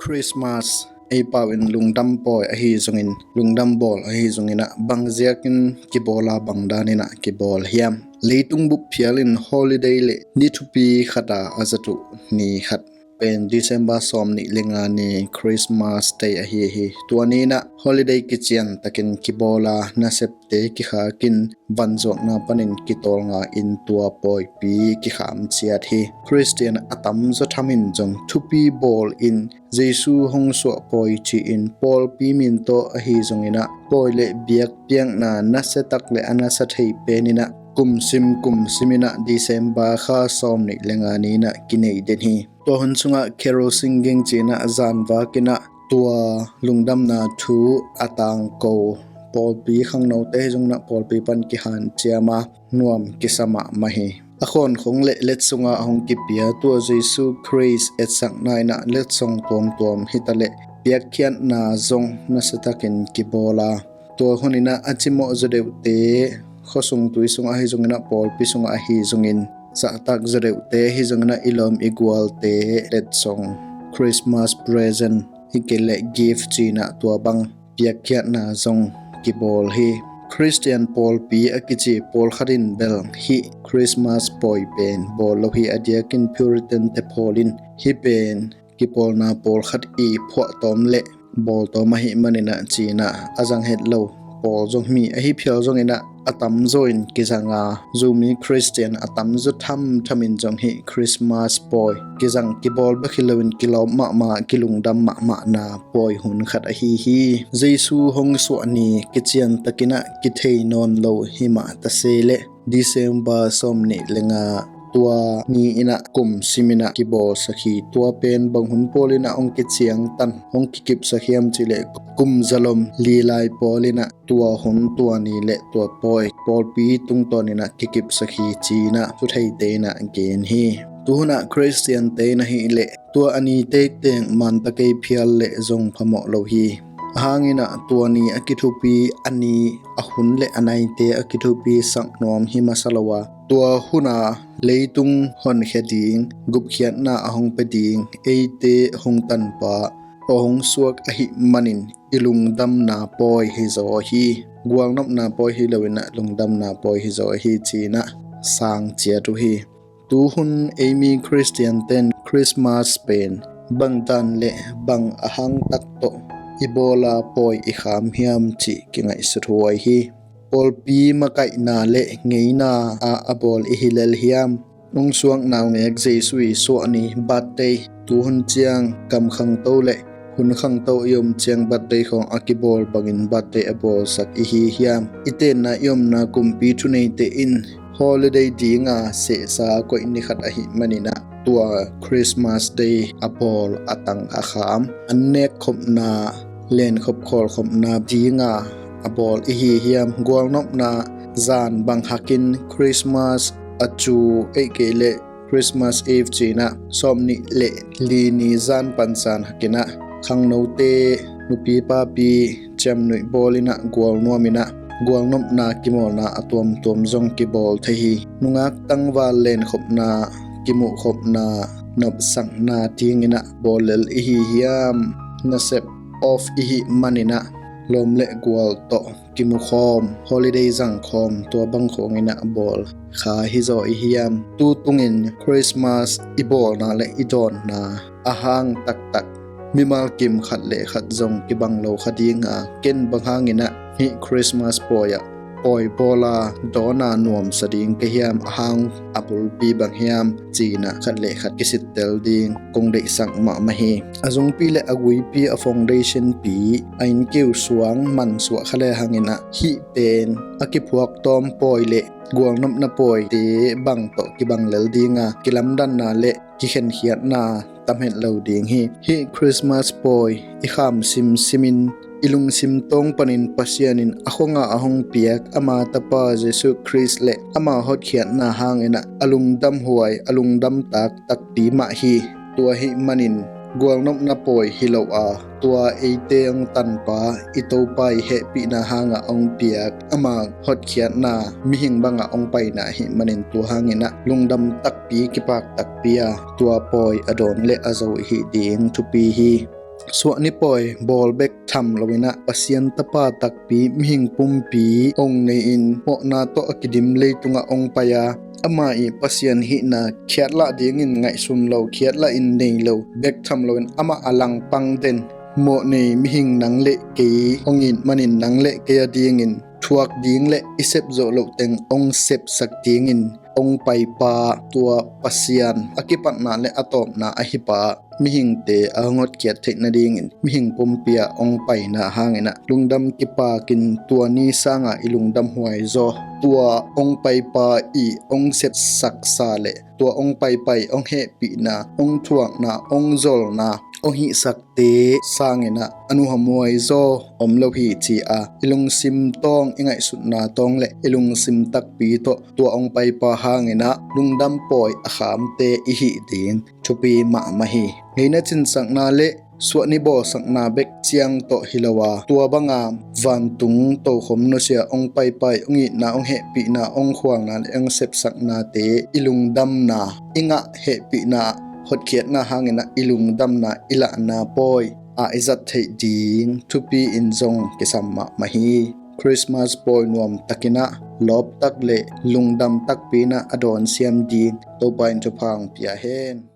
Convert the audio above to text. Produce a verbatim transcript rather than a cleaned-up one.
Christmas ei pau in lungdam pawi ahi zongin, lungdam bawl ahi zongin ah, bang ziakin kibawl a, bang danin ah kibawl hiam? Leitung bup phial in holiday le ni thupi khat a a zat uh ni khat pen December sawm nih le nga ni, Christmas Day ahi hi. Tua ni in ah holiday kician takin kibawl a, nasepte kikhakin vanzuakna panin kitawlnga in tua pawipi kikham ciat hi. Khristian a tamzaw tham in zong thupi bawl in Jesu hong suah pawi ci-in pawlpi min tawh ahi zongin ah, pawi le biakpiakna nasiatak le a nasa thei pen in ah, kum sim kum sim in ah December kha sawm nih le nga ni in ah kinei den hi. Tua hun sungah carol singing ci-in ah zanvak in ah tua lungdamna thu a tangko pawlpi khangnote hi zongin ah pawlpi pan kihanciam a, nuam kisa mahmah hi. A khawnkhong le letsong a hong kipia tua Jesu Khrist etsakna in ah letsong tuamtuam hi ta leh piakkhiatna zong nasiatakin kibawl a, tua hun in ah a cimawh zaw deuhte khuasung tui sungah ahi zongin ah, pawlpi sungah ahi zongin, zahtak zaw deuhte ahi zongin ah, i lawm i gualte letsong, Christmas present, hi kei leh gift ci-in ah tua bang piakkhiatna zong kibawl hi. Khristian pawlpi a kici pawlkhat in bel hih Christmas pawi pen bawl lo hi. A diakin Puritan te phawl in hih pen kipawlna pawlkhat i phuahtawm le bawltawm ahih manin ah ci-in ah a zang het lo pawl zong hi. Ahi phial zongin ah a tamzaw in kizang a, Zomi Khristian a tamzaw thamtham in zong hih Christmas pawi kizang, kibawl bek hi loin kilawm mahmah, kilungdam mahmahna pawi hun khat ahi hi. Jesu hong suah ni kician takin ah kithei nawn lo hi mah ta se leh, December sawm nih le nga tua ni in ah kum sim in ah kibawlsak hi. Tua pen bang hun pawl in ah hong kiciangtan, hong kikipsak hiam cih leh, kum zalom li lai pawl in ah tua hun, tua ni le tua pawi pawlpi tungtawn in ah kikipsak hi ci-in ah thutheite in ah gen hi. Tuhun ah Khristiante in ahih leh tua a ni teiteng man ta kei phial leh zong phamawh lo hi. A hang in ah tua ni a kithupi, a ni, a hun le a naite a kithupi sak nuam hi masa lo a, tua hun a leitung honkhia ding, gupkhiatna a hong pia ding, eite hong tanpa a hong suak ahih manin i lungdamna pawi hi zaw hi. Gualnopna pawi hi loin ah lungdamna pawi hi zaw hi ci-in ah sang ciat uh hi. Tuhun eimi Khristianten Christmas pen bangtan le bang a hang tak tawh i bawl a pawi i kham hiam cih kingaihsut huai hi. Pawlpi makaihna le ngeina ah a bawl i hi lel hiam? Hong suak naungek Jesu i suah ni, birthday, tuhun ciang kam khangto le hun khangto i om ciang birthday khawng a kibawl bangin birthday a bawlsak i hi hiam? I tenna i omna kumpi thuneite in holiday dinga sehsa koih ni khat ahih manin ah tua Christmas Day a bawl, a tang a kham, an nekkhopna, lenkhop khawlkhopna dinga a bawl i hi hiam? Gualnopna zan bang hakin Christmas a cu, ei kei leh Christmas Eve ci-in ah sawm nih le li ni zan pansan hakin ah khangnote, nupi papi ciamnuih bawl in ah gualnuam in ah gualnopna kimawlna a tuamtuam zong kibawl thei hi. Nungak tangval lenkhopna, kimuhkhopna, nopsakna dingin ah bawl lel i hi hiam? Nasep off i hih manin ah lawm le gual tawh kimukhawm, holiday zangkhawm, tua bang khawngin ah bawl kha hi zaw i hiam? Tu tungin Christmas i bawlna le i dawnna a hang taktak, mimal kim khat le khat zong kibang lo kha dinga, ken bang hangin ah hih Christmas pawi ah pawi bawl a dawn a nuamsa ding ka hiam? A hang, a bulpi bang hiam ci-in ah khat le khat kisittel ding kong deihsak mahmah hi. A zungpi le a guipi, a foundation pi, a innkeu suang mansuah kha le hangin ah hih pen a kiphuaktawm pawi le gualnopna pawite bang tawh kibang lel dinga, kilamdanna le kikhenkhiatna tam het lo ding hi. Hih Christmas pawi i kham simsimin i lungsim tawng panin Pasian in a khuanga a hong piak ama Tapa Jesu Khrist le ama hotkhiatna hangin ah a lungdam huai, a lungdam tak takpi mah hi. Tua ahih manin gualnopna pawi hi lo a, tua eite hong tanpa, i Topa i hehpihna hangah hong piak ama hotkhiatna mihing bangah hong paina ahih manin tua hangin ah lungdam takpi, kipak takpi a tua pawi a dawn le a zo i hih ding thupi hi. Suahni pawi bawl bek tham loinah Pasian tapa takpi mihing pumpi ong nei-in mawhna tawh a kidim leitungah ong pai a, ama ih Pasian hihna khiatlah dingin ngaihsun lo, khiatlah in nei lo bek tham loin amah a langpang den mawh nei mihing nang le kei ong it manin nang le kei a dingin thuak ding le i sep zawh loh teng ong sepsak dingin ong paipa tua Pasian a kipatna le a tawpna ahipa mihingte a hong hotkhiat theih nadingin mihing pumpi ah ong paina hanginah lungdam kipakin tua ni sanga i lungdam huai zaw. Tua ong paipa ih ong sepsaksa le tua ong paipa ih ong hehpihna, ong thuakna, ong zolna ong hihsakte sanginah a nuam huai zaw om lo hi ci-a i lungsim tawng, i ngaihsutna tawng le i lungsim takpi tawh tua ong paipa hanginah lungdam pawi a khamte i hih ding thupi mahmah hi. Ngeina cinsakna le suahni bawlsakna bek ciang tawh hi lo a, tua banga vantung tokhom nusia ong paipa ih ong itna, ong hehpihna, ong khualna le ong sepsaknate i lungdamna, i ngah hehpihna, hotkhiatna hanginah i lungdamna, i lahna pawi a i zat theih ding thupi in zong kisam mahmah hi. Christmas pawi nuam takinah lawptak le lungdam takpi inah a dawn siam ding Topa in thupha ong pia hen.